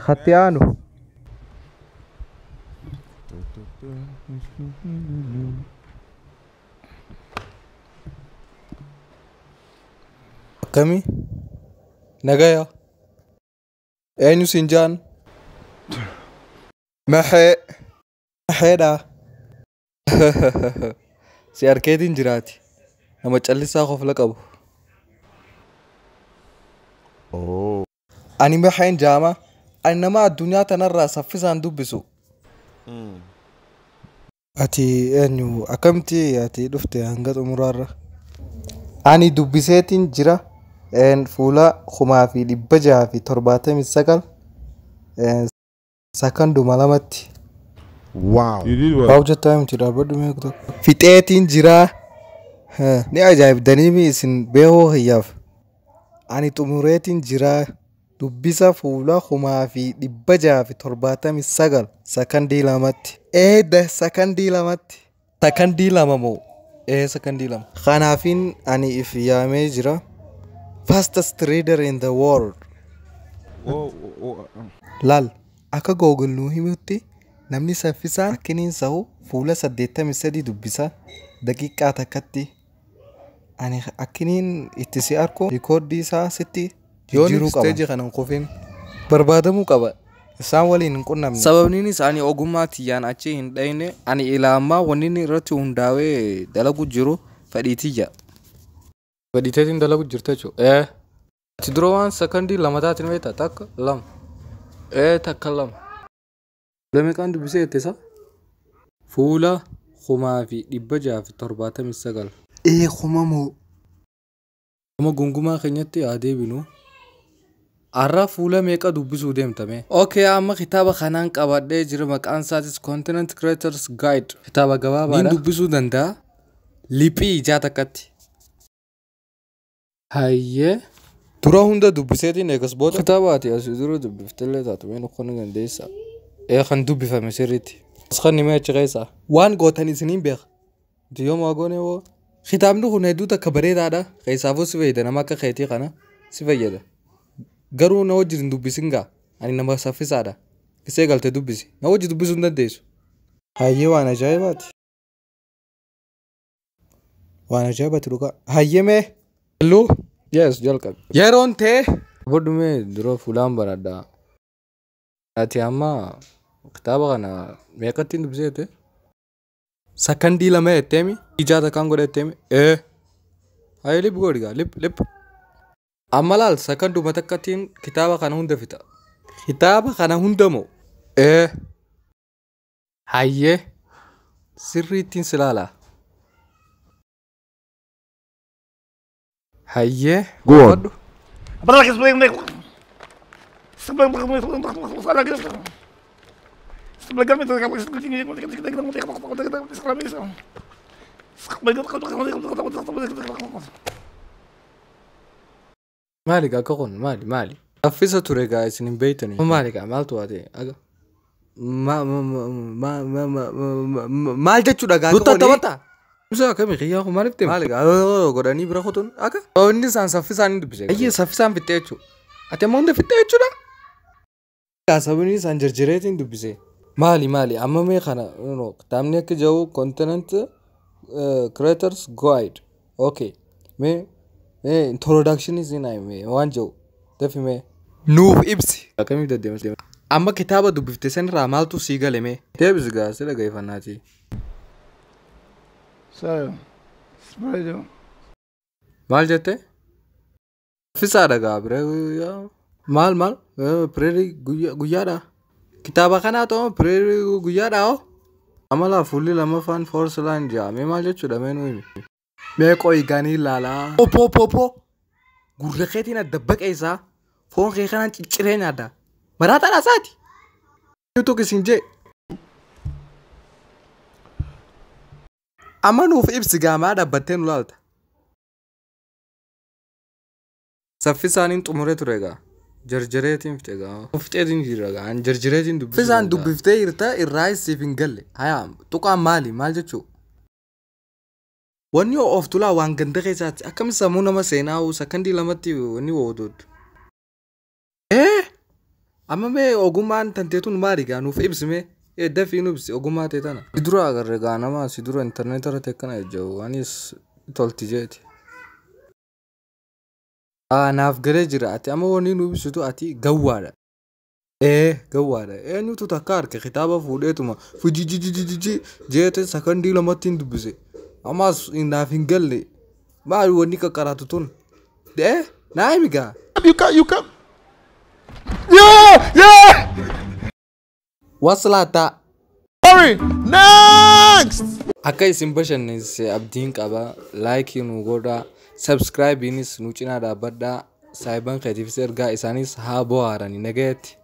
Hatti aanu. Akkamii? Nagaya. Eenyu siin jaan? Maxee. Maxeedha. Si arkeetiin jiraati. Nama callisaa kofla qabu. Oh. Ani maxeen jaama. Ani nama addunyaa tanarraa saffisaan dubbisu. Ati eenyu akkamitti ati dhufte hanga xumuraarra? Ani dubbiseetiin jira. Fuula 679 sakanduma 2tti. Wow. You did what? Waa hojjetaa miti dhaabbadhu mee tokko. Fixeetiin jira. Ni ajaa'ibdanii isin beekoo hiyyaaf. Ani xumureetiin jira. Dubbisa fuula 679 sakandii 2tti. Eeda sakandii 2tti. Sakandii 2 moo? Ee sakandii 2. Kanaafin ani if yaamee jira. Fastest reader in the world. Oh, oh, oh. Laal akka Google nuu himutti namni saffisaan akkiniin sahu fuula 83 dubbisa daqiiqaa takkatti. Ani akkiniin itti si arku rikoordii isaa sitti jijjiiruu qaba. Yoon kanan kufin barbaadamuu qaba. Isaan waliin hin qunnamne. Sababni isaanii ogummaa tiyyaan achi hin dhayne ani ilaa ammaa wanni inni irratti hundaa'ee dalagu jiru fedhii tiyya. Fedhiiteetiin dalagu jirta jechuudha. Ee. Ati dura waan sakandii 2 taatiin beektaa? 1 2. Ee 1 2. Fuula meeqaan dubbisee jette isa? Fuula 679. Ee kuma moo? Amma gungumaa keenyatti haa deebinu. Har'a fuula meeqa dubbisuu deemtame? Okay, amma kitaaba kanaan qabadhee jira. Maqaan isaatis Content Creators Guide. Kitaaba gabaabaadha. Niin dubbisuu danda'a. Liphii ijaa takkatti. Hayyee. Dura hunda dubbiseetiin eegas booda. Kitaaba ati asii dura dubbiftellee taatu mee nuqqoon dandeessa. Ee kan dubbifame sirriitti. As kan himee achi keessaa. Waan gootan isiniin beeka. Diyyoo maa goone hoo? Kitaabni kun hedduu takka bareedaadha. Keessaafuu si fayyada nama akka keetii kana si fayyada. Garuu na wajjin hin dubbisin gaa. Ani nama saffisaadha. Kisee galte dubbisi. Na wajji dubbisuu hin dandeessu. Hayyee waan ajaa'ibaati. Waan ajaa'ibaati dhugaa. Hayyee mee? Halluu? Yes, jalqabe. Yeroon tee. Bodhumee dura fuulaan baradha. Ati amma kitaaba kana meeqattiin dubbisee jette? Sakandii 2 jetteemi? Ijaa takkaan godhe jetteemi? Ee. Hayyee lip godhi gaa lip lip. Amma laal sakanduma takkattiin kitaaba kana hunda fixa. Kitaaba kana hunda moo? Ee. Hayyee. Sirriittiin si ilaalaa. Hayyee. Go on. Fadhu. Maali gaa akka kun maali maali? Saffisa ture gaa isin hin beektanii. Maali gaa maaltu waate aga? Maal jechuudha gaa akka Dutta kuni? taphataa? Ibsa akkamii kiyyaa kun maaliif deema? Maali gaa godhanii bira kutuun akka? Inni isaan saffisaan hin dubbise. Hayyee saffisaan fixxee jechuudha. Ati amma hunda fixxee jechuudha? Gaa sababni isaan jarjareetiin dubbise. Maali maali amma mee kana kitaabni akka jiru Content Creators Guide. Okay. Mee mee introduction isin mee waan jiru dafi mee. Nuuf ibsi. Akkamiif deddeemsa? Amma kitaaba dubbifte sanirraa maaltu sii gale mee? Deebisi gaa si dhaggeeffannaati. So, spread. Maal jette? Saffisaadha gaa bira maal maal pireerii guyyaadha. Kitaaba kanaa ta'u pireerii guyyaadha hoo? Amala fuulli lammaffaan force line jedhamee maal jechuudha mee nu himi. Mee qo'i ganii ilaalaa. Oppo oppo oppo. Gurra keetiin adda baqeessaa. Foon kee kanaan cicciree nyaadda. Maraataadha isaati. Yuutuuk isin jee. Amma nuuf ibsi gaamaa dhaabbattee nu laalta. Saffisaaniin xumuree ture egaa. Jarjareetiin fixe egaa. Fixeetiin jira egaa. Ani jarjareetiin dubbisuu Saffisaan danda'a. dubbiftee jirta irraa siif hin galle. Hayaa tuqaan maali maal jechuu? Wanni of tulaa waan ganda keessaatti akkamitti sammuu nama seenaa sakandii 2tti wanni oodoodu. Ee Amma mee ogummaan tanteetun maali gaa nuuf ibsime? Dafii nu ibsi ogummaa ta'e tana. Si dura agarre gaa nama si dura intarneeta irratti akkana ejja'u anis tolti jeeti. Naaf galee jira ati amma wanni nu ibsitu ati gawwaadha. Ee gawwaadha. Eenyutu takka harka kitaaba fuudheetuma fujijijijiji jeete sakandii lamatti hin dubbise. Ammas naaf hin galle. Maali wanni qaqqaraatu tun? Ee naa himi gaa. You can, you can. Yeah, yeah. Waslaataa. Sorry. Next. Akka isin bashannansiise abdiin qaba. Laayikii nu godhaa. Sabskraayibiinis nu cinaa dhaabbadhaa. Saayiban keetiifis ergaa isaanis haa bohaarani nagayetti.